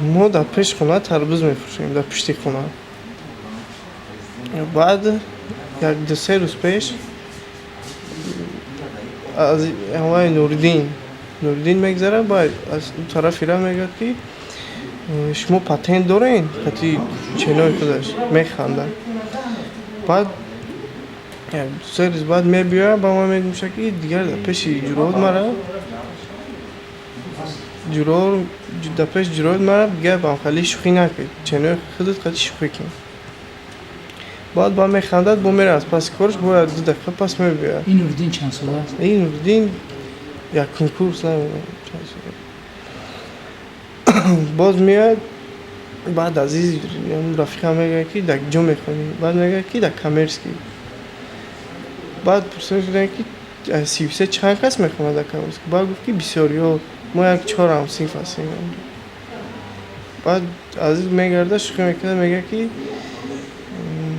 Мо дар пеши хона тарбуз мефурӯшем, дар пушти хона. Баъд як 2-3 рӯз пеш аз ҳамаи Нуриддин мегзарад, баъд аз тарафи ра мегӯяд, ки шумо патент дорен? Қати ченои худаш механдад. Баъд як 2-3 рӯз баъд мебиёяд, ба ман мегӯяд, ки дигар дар пеши ҷуроот мара ҷуро, дар пеши ҷуроот мара дигар ба ҳамхали шӯхӣ накун, ченои худат қати шӯхӣ кун. Баъд ба механдад, бо мерад аз паси кораш, бо як 2 дақиқа пас мебиёяд. Ин Нуриддин чанд сола аст? Ин Нуриддин якум курс, намедонам чанд сола. Боз меояд, баъд Азиз рафиқам мегӯяд, ки дар ҷо мехонӣ? Баъд мегӯяд, ки дар коммерческий. Баъд пурсида шудем, ки 33 чанд кас мехонад дар коммерческий? Баъд гуфт, ки бисёриҳо, мо як чор ҳамсинф ҳастем. Баъд Азиз мегардад, шӯхӣ мекунад, мегӯяд, ки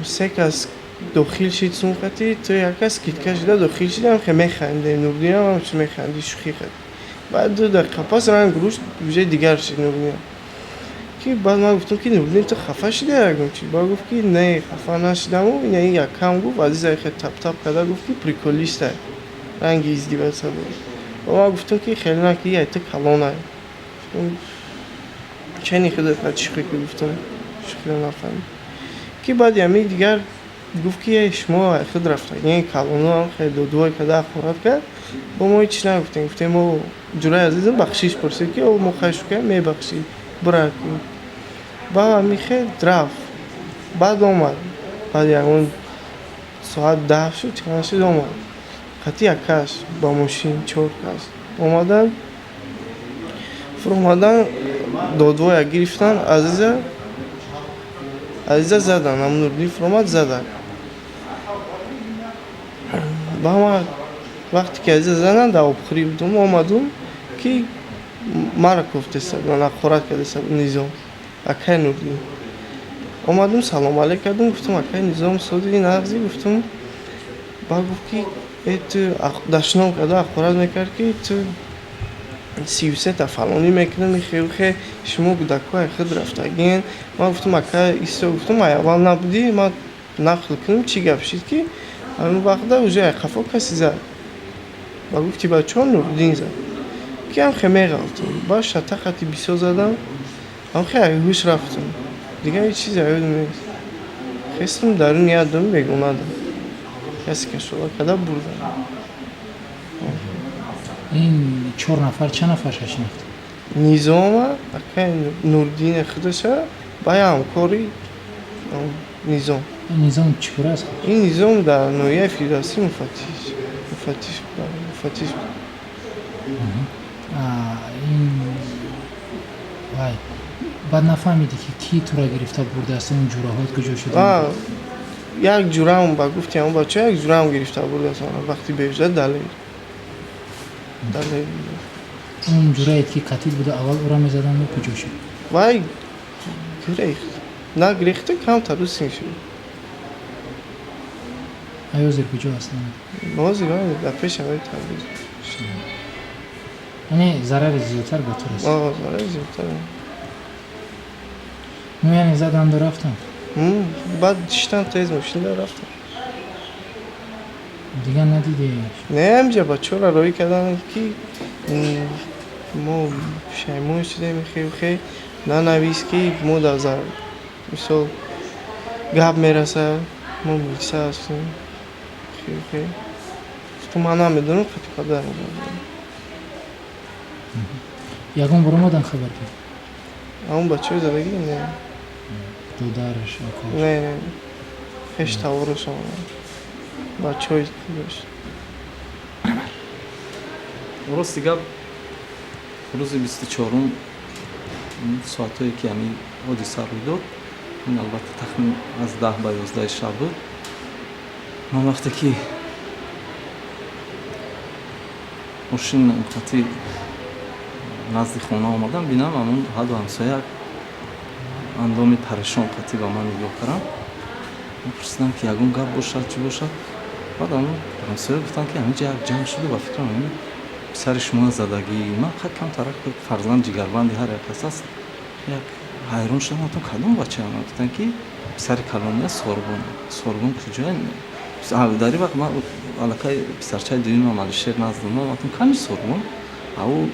се кас дохил шид сумқати ту, як кас скидка шуда дохил шидам, хе механдем. Нуриддинам ҳамчун механди, шӯхӣ кард. Баъд 2 дақиқа пас ранг рӯш уже дигар шид Нуриддин. Ки баъд ман гуфтам, ки Нуриддин, ту хафа шида ягон чи? Баъд гуфт, ки не, хафа нашидаму ина ин якам гуфт. Азиза хе тап-тап карда гуфт, ки приколист ай, ранги издеваться буд. Ва ман гуфтам, ки хеле на, ки ай ту калонай, чени худат қати шӯхӣ ки гуфтам, шӯхиро нафаҳмид. Ки баъди ҳамин дигар гуфт, ки эй, шумо худ рафтагин калоноам, хеле додвой карда ҳақорат кард. Бо мо ҳеч нагуфтем, гуфтем мо ҷураи Азизам бахшиш пурсид, ки мо хай шӯхиам, мебахшӣ, бира. Баъд ҳамин хел рафт. Баъд омад, баъд ягон соат 10 шуд, чанд шуд, омад қати яккаш ба мошин, чор кас омаданд, фуромадан, додвоя гирифтан, Азиза задан. Ҳам Нуриддин фуромад, задан ба ма. Вақте ки Азиза задан, дар обхӯрӣ будум, омадум, ки мара кофтеста буданд, ҳақорат кардеста буд Низом, акай Нуриддин. Омадум, салом алейк кардум, гуфтум: «Акай Низом, соди нағзӣ?» Гуфтум. Баъд гуфт, ки э, ту дашном карда ҳақорат мекард, ки ту 33-та фалонӣ мекунам, хе шумо кӯдакҳои худ рафтагин. Ман гуфтум: «Ака, исто», гуфтум, «ай аввал набудӣ, ман нақл кунам, чӣ гап шид, ки ҳамин вақта уже ай қафо касе зад». Ба гуфти бачаҳо, Нуриддин зад, ки ҳам хе меғалтум, баъд шата хати бисёр задам, ҳам хе ай ҳуш рафтум, дигар ҳеҷ чизе ёдам нест. Хестум, даруни як дум бегонадам, касе кашола карда бурдам. Ин чор нафар чанд нафарша шинохт? Низома, акай Нуриддини худаша, ба ҳамкори Низом. Низом чӣ кора аст? Ин Низом дар ноҳияи Фирдавсӣ муфаттиш. Ин вай баъд нафаҳмидӣ, ки кӣ тура гирифта бурдааст, он ҷураҳот куҷо шуда? Як ҷураам, ба гуфти ҳамон бача, як ҷураам гирифта бурдааст вақти беҳуда, далел далел. Он ҷурае ки қатил буда, аввал ӯра мезаданд ё куҷо шуд? Вай гирехт, нагирехта, камтар рӯсин шуд. Ай ҳозир куҷо ҳастанд? Ҳозир дар пеши ҳавои Табриз. Яъне зарари зиёдтар ба ту расид? Зарари зиёдтар. Ну, яъне заданду рафтанд? Баъд шиштан, тез мошинда рафтам. Дигар надидӣ? Не, ҳамҷа бачаҳоро роҳӣ карданд, ки мо пушаймон шудем, хе хе нанавис, ки мо дар мисол гап мерасад, мо милиса ҳастем, хе хе. Гуфтум, ман намедонам, қати падарам. Ягон бор омадан хабар ки? Ҳамон бачаҳои задагӣ не. Додараш, акош? Не, не, хеш тавораш омаданд, бачаҳои дошт. Рости гап, рӯзи 24-ум, соатҳое ки ҳамин ҳодиса рӯй дод, ин албатта тахмин аз 10 ба 11 шаб буд, ман вақте ки мошин қати назди хона омадам, бинам, ҳамон ҳаду ҳамсоя андоми парешон қатӣ ба ман нигоҳ кардам. Пурсидам, ки ягон гап бошад, чӣ бошад. Баъд ҳамон ҳамсоя гуфтанд, ки ҳаминҷа як ҷанг шуду, ба фикрам, ҳамин писари шумо задагӣ. Ман қад камтарак, фарзанд ҷигарбанди ҳар як кас аст. Як ҳайрон шудам, гуфтам кадом бача? Гуфтанд ки писари калония Сорбон. Сорбон куҷоя? Дар ин вақт ман аллакай писарчаи дуюмам Алишер назд ман гуфтам кани Сорбон? А ӯ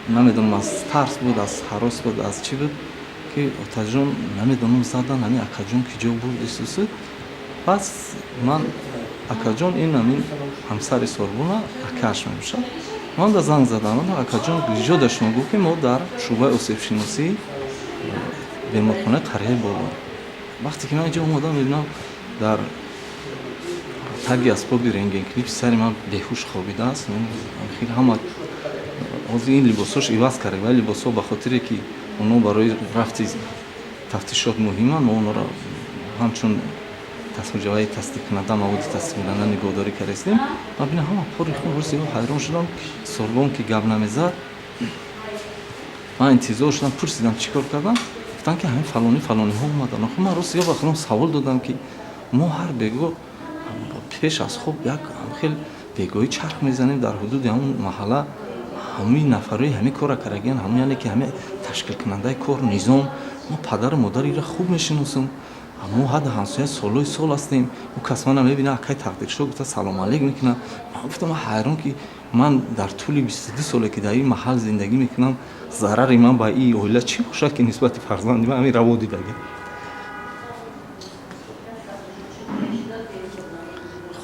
намедонам аз тарс буд, аз ҳарос буд, аз чӣ буд ки отаҷон намедонам задан, ҳамин акаҷон ки ҷо бурд исусу. Пас ман акаҷон ин ҳамин ҳамсари Сорбона акааш мебошад. Ман да занг задам, акаҷон ҷо да шумо? Гуфт ки мо дар шӯъбаи осебшиносӣ беморхонаи қарияи Боло. Вақте ки ман инҷо омадам, мебинам дар таги асбоби рентгенкунӣ писари ман беҳуш хобидааст. Ҳама ҳозир ин либосҳош иваз кард, вале либосҳо ба хотире ки онҳо барои рафти тафтишот муҳиманд, мо онҳоро ҳамчун тасмуҷаваи тасдиқкунанда, маводи тасдиқкунанда нигоҳдорӣ кардастем. Ман бинам ҳама пори хун, рӯзи ҳайрон шудам. Сорбон ки гап намезад, ман интизор шудам, пурсидам чӣ кор кардам, гуфтанд ки ҳамин фалонӣ фалониҳо омаданд. Охир ман рости ба худам савол додам ки мо ҳар бего пеш аз хоб як хел бегоҳӣ чарх мезанем дар ҳудуди ҳамун маҳалла, ҳамин нафарои ҳамин кора карагиян, ҳамун яъне ки ҳамин ташкилкунандаи кор низом. Мо падару модари ира хуб мешиносем, мо ҳадда ҳамсоя солҳои сол ҳастем. Ӯ кас мана мебина, акай тақдиршо гуфта салом алейк мекунад. Ман гуфтам ман ҳайрон ки ман дар тӯли 22 соле ки дар ин маҳал зиндагӣ мекунам, зарари ман ба ин оила чӣ бошад ки нисбати фарзанди ман ҳамин раво дидагӣ.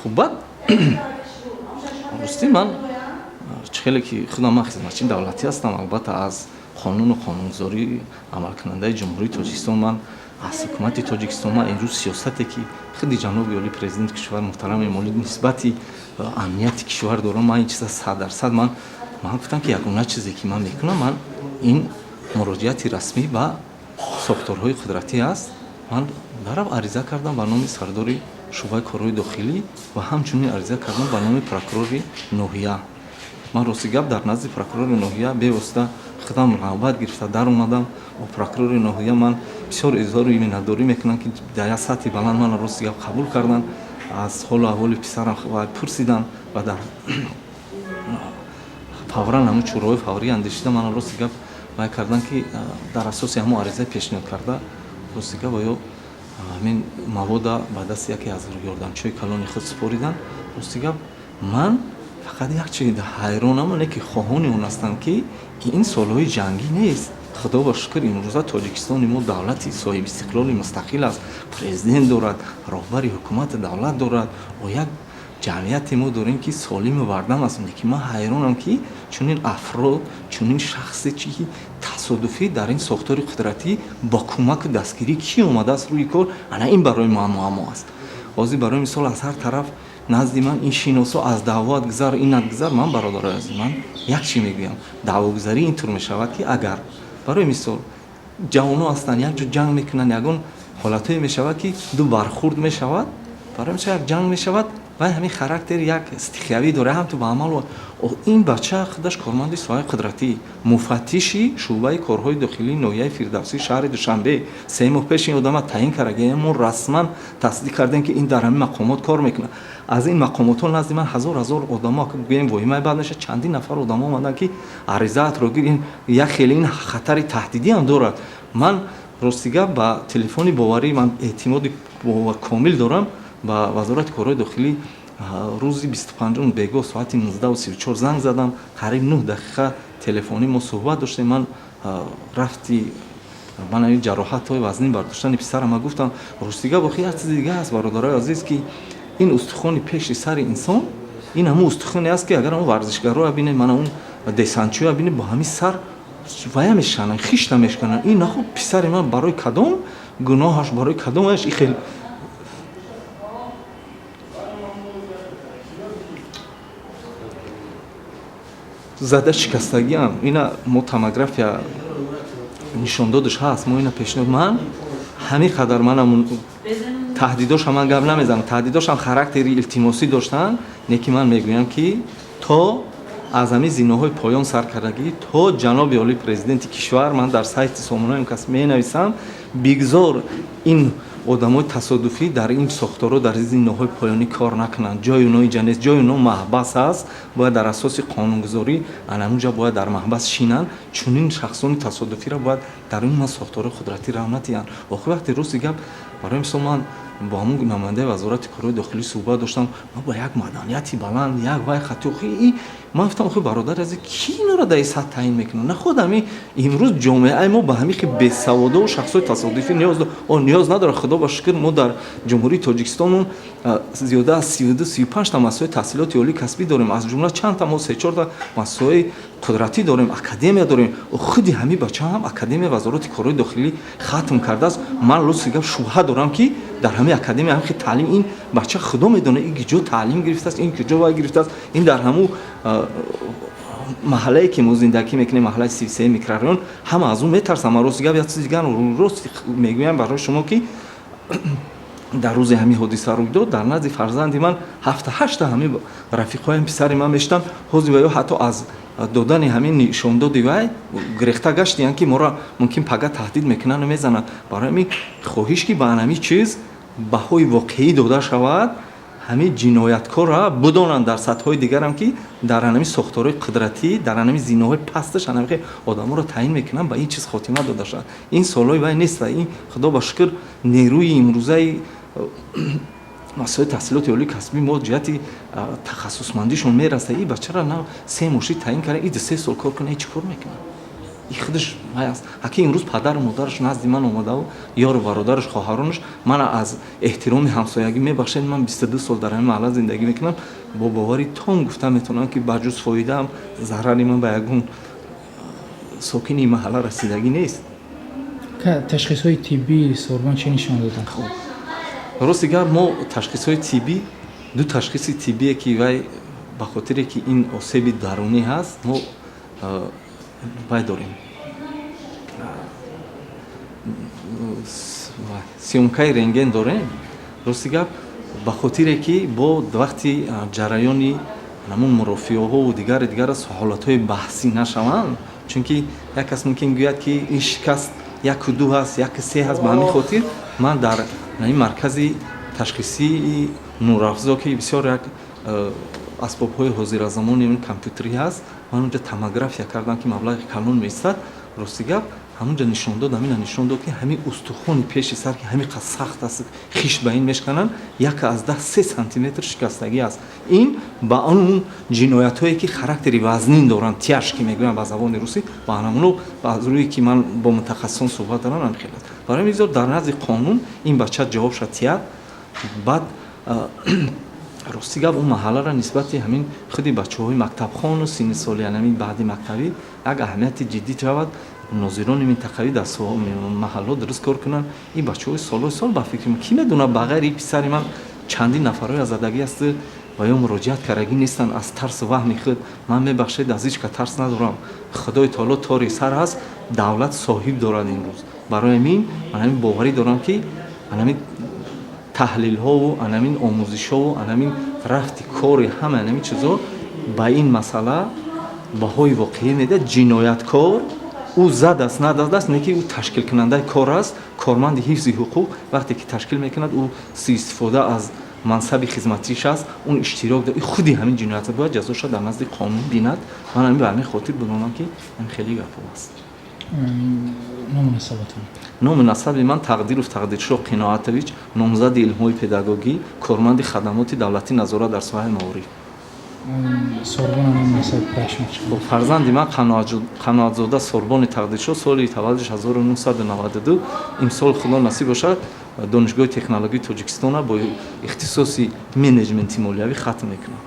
Хуб, баъд ростӣ ман чӣ хеле ки худам ман хизматчии давлатӣ ҳастам, албатта аз қонуну қонунгузории амалкунандаи Ҷумҳурии Тоҷикистон, ман аз ҳукумати Тоҷикистон, ман имрӯз сиёсате ки худи ҷаноби олӣ президенти кишвар муҳтарам Эмомалӣ нисбати амнияти кишвар дорам, ман ин чиза 100% ман гуфтам ки ягона чизе ки ман мекунам, ман ин муроҷиати расмӣ ба сохторҳои қудратӣ аст. Ман дарав ариза кардам ба номи сардори шӯъбаи корҳои дохилӣ ва ҳамчунин ариза кардам ба номи прокурори ноҳия. Ман рости гап дар назди прокурори ноҳия бевосита худам навбат гирифта дар омадам. Бо прокурори ноҳия ман бисёр изҳори миннатдорӣ мекунам ки дар як сатҳи баланд мана рости гап қабул карданд, аз ҳолу аҳволи писарам пурсиданд ва дар фавран ҳамун чораҳои фаврӣ андешида мана рости гап вай карданд ки дар асоси ҳамон аризаи пешниҳод карда рости гап оё ҳамин мавода ба дасти яке аз ёрдамчиҳои калони худ супориданд. Рости гап ман фақат як чиз ҳайронам, не ки хоҳони он ҳастам ки ин солҳои ҷангӣ нест. Худо ба шукр, имрӯза Тоҷикистони мо давлати соҳибистиқлоли мустақил аст, президент дорад, роҳбари ҳукумати давлат дорад, о як ҷамъияте мо дорем ки солиму бардам аст. Лекин ман ҳайронам ки чунин афрод, чунин шахсе чи тасодуфӣ дар ин сохтори қудратӣ бо кӯмаку дастгирӣ кӣ омадааст рӯи кор. Ана ин барои ман муаммо аст. Ҳозир барои мисол аз ҳар тараф назди ман ин шиносо аз даъвоат гузар, инат гузар. Ман бародарои азиз, ман як чӣ мегӯям: даъвогузарӣ ин тур мешавад ки агар барои мисол ҷавоно ҳастанд, як ҷо ҷанг мекунанд, ягон ҳолатҳое мешавад ки ду бархурд мешавад, барои мисол як ҷанг мешавад, вай ҳамин характери як стихиявӣ дорад, ҳам ту ба амал. Ин бача худаш корманди соҳаи қудратӣ, муфаттиши шӯъбаи корҳои дохилии ноҳияи Фирдавсии шаҳри Душанбе. 3 моҳ пеш ин одама таъин карда, мо расман тасдиқ кардем ки ин дар ҳамин мақомот кор мекунад. Аз ин мақомотҳо назди ман ҳазор ҳазор одамо, гӯем воҳимаи бад мешавад, чандин нафар одамо омаданд ки аризаатро гир. Ин як хеле ин хатари таҳдидӣ ҳам дорад. Ман рости гап ба телефони боварӣ ман эътимоди комил дорам ба вазорати корҳои дохилӣ. Рӯзи 25 бегоҳ соати 19:34 занг задам, қариб 9 дақиқа телефонӣ мо суҳбат доштем. Ман рафти ман ин ҷароҳатҳои вазнин бардоштани писарама гуфтам. Рости гап охи як чизи дига аст, бародарои азиз, ки ин устухони пеши сари инсон ин ҳамун устухоне аст ки агар ҳамун варзишгароя бинед, мана он десантчиёя бинед, бо ҳамин сар вая мешикананд, хишта мешикананд. Ин нахуб писари ман барои кадом гуноҳаш, барои кадомаш и хел зада шикастагиам. Ина мо томография нишондодаш ҳаст, мо ина пешниҳод. Ман ҳамин қадар манам таҳдидошам ман гап намезанам, таҳдидошам характери илтимосӣ доштанд, не ки ман мегӯям ки то аз ҳамин зиноҳои поён сар кардагӣ то ҷаноби олии президенти кишвар ман дар сайти сомонаи он кас менависам, бигзор ин Одамои тасодуфӣ дар ин сохторҳо, дар зинаҳои поёнӣ кор накунанд. Ҷои оно инҷа нест, ҷои оно маҳбас аст. Бояд дар асоси қонунгузорӣ анамунҷа бояд дар маҳбас шинанд. Чунин шахсони тасодуфиро бояд дар ин сохторҳои қудратӣ рав надиҳанд. Охир вақте, рости гап, барои мисол, ман бо ҳамун намояндаи Вазорати корҳои дохилӣ суҳбат доштам, ман бо як маданияти баланд, як вай хати, охи ман гуфтам: «Охи, бародари азиз, ки инора дар ин сатҳ таъин мекунад?» На худ ҳами имрӯз ҷомеаи мо ба ҳамин хел бесаводову шахсҳои тасодуфӣ ниёз надорад. Худо ба шукр, мо дар Ҷумҳурии Тоҷикистонмон зиёда аз 32, 35та муассисаҳои таҳсилоти олии касбӣ дорем, аз ҷумла чандта мо се-чорта муассисаҳои қудратӣ дорем, академия дорем. Худи ҳамин бача ҳам академияи Вазорати корҳои дохилӣ хатм кардааст. Ман, рости гап, шубҳа дорам, ки дар ҳамин академия ҳамин хел таълим ин бача, худо медонад, ин куҷо таълим гирифтааст, ин куҷо вай гирифтааст. Ин дар ҳамун маҳаллае, ки мо зиндагӣ мекунем, маҳаллаи 33 микрорайон, ҳама аз ӯ метарсанд. Ман, рости гап, як чизи дигар рост мегӯям барои шумо, ки дар рӯзи ҳамин ҳодиса рӯй дод, дар назди фарзанди ман ҳафта ҳашта ҳамин рафиқҳоям писари ман мештанд. Ҳозир ва ё ҳатто аз додани ҳамин нишондоди вай гирехта гаштиянд, ки моро мумкин пага таҳдид мекунанду мезананд. Барои ҳамин хоҳиш, ки ба ҳамин чиз баҳои воқеӣ дода шавад, ҳамин ҷинояткорра бидонанд дар сатҳҳои дигарам, ки дар ҳамин сохторҳои қудратӣ, дар ҳамин зинаҳои пасташ ҳамин одаморо таъин мекунанд, ба ин чиз хотима дода шавад. Ин солҳои вай нест. Ин, худо ба шукр, нерӯи имрӯзаи муассисаҳои таҳсилоти олии касбӣ мо ҷиҳати тахассусмандишон мерасад. И бачара на се моши таъин карда, и 2-3 сол кор кунад, чӣ кор мекунад? И худаш вай аст. Аки имрӯз падару модараш назди ман омадаву ёру бародараш, хоҳаронаш, мана аз эҳтироми ҳамсоягӣ мебахшед, ман 22 сол дар ҳамин маҳалла зиндагӣ мекунам, бо бовари том гуфта метавонам, ки ба ҷуз фоидаам зарари ман ба ягон сокини маҳалла расидагӣ нест. Ташхисҳои тиббии Сорбон чӣ нишон доданд? Рости гап, мо ташхисҳои тиббӣ, ду ташхиси тиббие, ки вай ба хотире ки ин осеби дарунӣ ҳаст, мо вай дорем, съёмкаи рентген дорем. Рости гап, ба хотире ки бо вақти ҷараёни ҳамун мурофиаҳову дигари дигар ҳолатҳои баҳсӣ нашаванд, чунки як кас мумкин гӯяд, ки ин шикаст яку ду ҳаст, яку се ҳаст. Ба ҳамин хотир ман дар ин маркази ташхисии Нурафзо, ки бисёр як асбобҳои ҳозиразамони компютерӣ ҳаст, ман онҷа томография кардам, ки маблағи калон меистад. Рости гап, ҳамунҷа нишон дод, ҳамина нишон дод, ки ҳамин устухони пеши сар, ки ҳамин қад сахт аст, хишт ба ин мешкананд, 1,3 сантиметр шикастагӣ аст. Ин ба он ҷиноятҳое, ки характери вазнин доранд, тяжкие мегӯянд ба забони русӣ, ба ҳамоно аз рӯе ки ман бо мутахассисон суҳбат дорам, ҳамин хел аст. Барои ҳамин бизор дар назди қонун ин бача ҷавоб шад тиҳад. Баъд, рости гап, он маҳалларо нисбати ҳамин худи бачаҳои мактабхону синни соли ҳамин баъди мактабӣ як аҳамияти ҷиддӣ шавад. Нозирони минтақавӣ дар маҳалло дуруст кор кунанд. Ин бачаҳои солҳои сол, ба фикри ки медонад, ба ғайри писари ман чандин нафарҳои азадагӣ аст ва ё муроҷиат кардагӣ нестанд аз тарсу ваҳми худ. Ман, мебахшед, аз ҳеҷ ка тарс надорам. Худои таоло тори сар ҳаст, давлат соҳиб дорад имрӯз. Барои ҳамин ман ҳамин боварӣ дорам, ки анамин таҳлилҳову анамин омӯзишҳову анамин рафти кори ҳама анамин чизҳо ба ин масъала баҳои воқеӣ медиҳад. Ҷинояткор ӯ задааст, нададааст, не ки ӯ ташкилкунандаи кор аст. Корманди ҳифзи ҳуқуқ вақте ки ташкил мекунад, ӯ суистифода аз мансаби хизматиш аст, он иштирок худи ҳамин ҷиноят бояд ҷазоша дар назди қонун бинад. Ман ҳамин ба ҳамин хотир бидонам, ки ҳамин хеле гапҳо аст. Ному насабатон? Ному насаби ман Тақдиров Тақдиршоҳ Қиноатович, номзади илмҳои педагогӣ, корманди хадамоти давлатӣ назорат дар соҳаи маориф. Фарзанди ман Қаноатзода Сорбони Тақдиршоҳ, соли таваллудаш 1992, имсол, худо насиб бошад, Донишгоҳи технологии Тоҷикистона бо ихтисоси менеҷменти молиявӣ хатм мекунад.